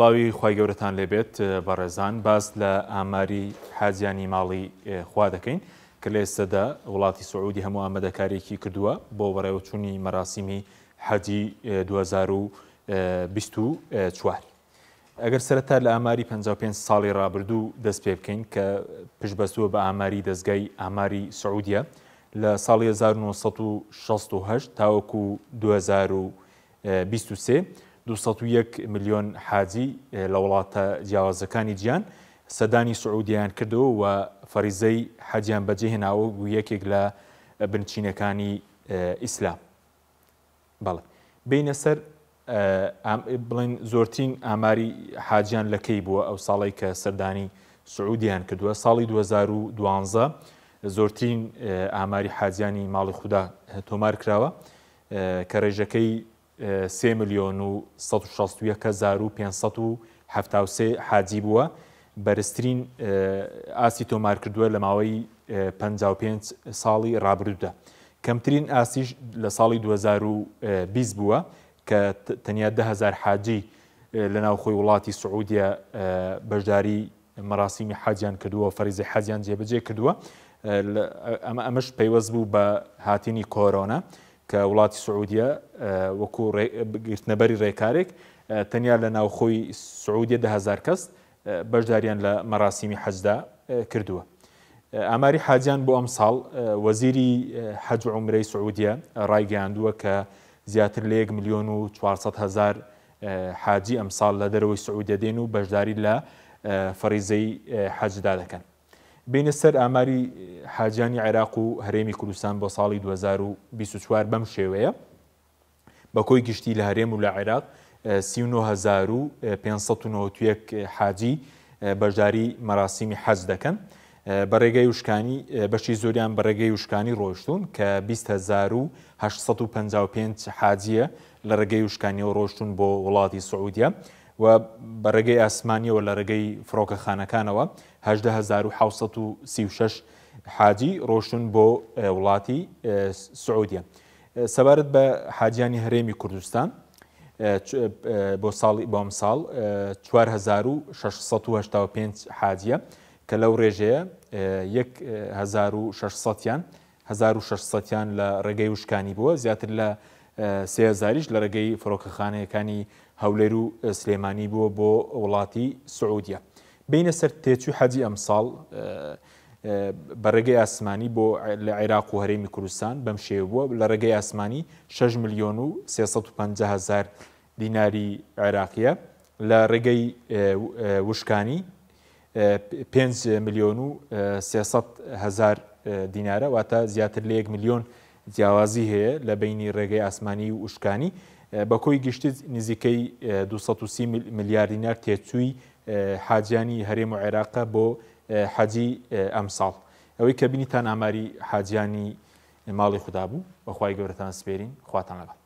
سڵاوی خوای گەورەتان لێبێت بەڕێزان باس لە ئاماری حاجیانی ماڵی خوا دەکەین کە لە ئێستەدا وڵاتی سعودی هەموو ئامادەکاریەکی کردووە بۆ بەڕێوەچوونی مەراسیمی حەجی 2024. ئەگەر سەرەتا لە ئاماری 55 ساڵی ڕابردوو دەست پێ بکەین کە پشتبەستووە بە ئاماری دەزگای ئاماری سعودیە لە ساڵی 1968 تاوەکو 2000 23، 201 ملیۆن حاجی لە وڵاتە جیاوازەکانی جیهان سەردانی سعودیەیان کردووە و فەریزەی حەجیان بەجێهێناوە و یەکێک لە بنچینەکانی ئیسلام. بەڵێ بینە سەر بڵێن زۆرترین ئاماری حاجیان لە کەی بووە ئەو ساڵی کە سەردانی سعودیان کردووە ساڵی 2012 زۆرترین ئاماری حاجیانی ماڵی خودا تۆمار کراوە کە رێژەکەی سێ ملیۆن و 161,573 حاجی بووە، بەرزترین ئاستی تۆمارکردووە لە ماوەی 55 ساڵی رابردوودا. کەمترین ئاستیش لە ساڵی 2020 بووە کە تەنیا 10,000 حاجی لە ناوخۆی وڵاتی سعودیە بەشداری مەراسیمی حەجیان کردووە و فەریزەی حەجیان جێبەجێ کردووە. ئەمەش پەیوەست بوو بە هاتنی کۆرۆنا کە وڵاتی سعودیە وەکو گرتنەبەری ڕێکارێک تەنیا لە ناوخۆی سعودیە 10,000 کەس بەشداریان لە مەراسیمی حەجدا کردووە. ئاماری حاجیان بۆ ئەمساڵ وەزیری حەج و عومرەی سعودیە ڕایگەیاندووە کە زیاتر لە 1 ملیۆن و 400 هەزار حاجی ئەمساڵ لە دەرەوەی سعودیە دێن و بەشداری لە فەریزەی حەجدا دەکەن. بینە سەر ئاماری حاجیانی عێراق و هەرێمی کوردستان بۆ ساڵی 2024 بەم شێوەیە بە کۆی گشتی لە هەرێم و لە عێراق 39591 حاجی بەشداری مەراسیمی حەج دەکەن. بە ڕێگەی وشکانی بەشی زۆریان بە ڕێگەی وشکانی ڕۆیشتوون کە 20855 حاجیە لە ڕێگەی وشکانیەوە ڕۆشتوون بۆ وڵاتی سعودیە و بە ڕێگەی ئاسمانیەوە لە ڕێگەی فڕۆکەخانەکانەوە 18736 حاجی ڕۆشتوون بۆ وڵاتی سعودیە. سەبارەت بە حاجیانی هەرێمی کوردستان بۆ ساڵی بۆ ئەمساڵ 4685 حاجیە کە لەو ڕێژەیە 1600 یان 1600یان لە ڕێگەی وشکانی بووە، زیاتر لە 3000یش لە ڕێگەی فڕۆکەخانەیەکانی هەولێر و سلێمانی بووە بۆ وڵاتی سعودیە. بێینە سەر تێچووی حەجی ئەمساڵ بە ڕێگەی ئاسمانی بۆ لە عێراق و هەرێمی کوردستان بەم شێوە بووە، لە ڕێگەی ئاسمانی 6 ملیۆن و 350 هەزار دیناری عێراقیە، لە ڕێگەی وشکانی 5 ملیۆن و 300 هەزار دینارە، واتە زیاتر لە 1 ملیۆن جیاوازی هەیە لە بەینی ڕێگەی ئاسمانی و وشکانی. بە کۆی گشتی نزیکەی 230 ملیار دینار تێچووی حاجیانی هەرێم و عێراقە بۆ حەجی ئەمساڵ. ئەوەی کە بینیتان ئاماری حاجیانی ماڵی خودا بوو. بە خوای گەورەتان سپێرین. خواتان لەگەڵ.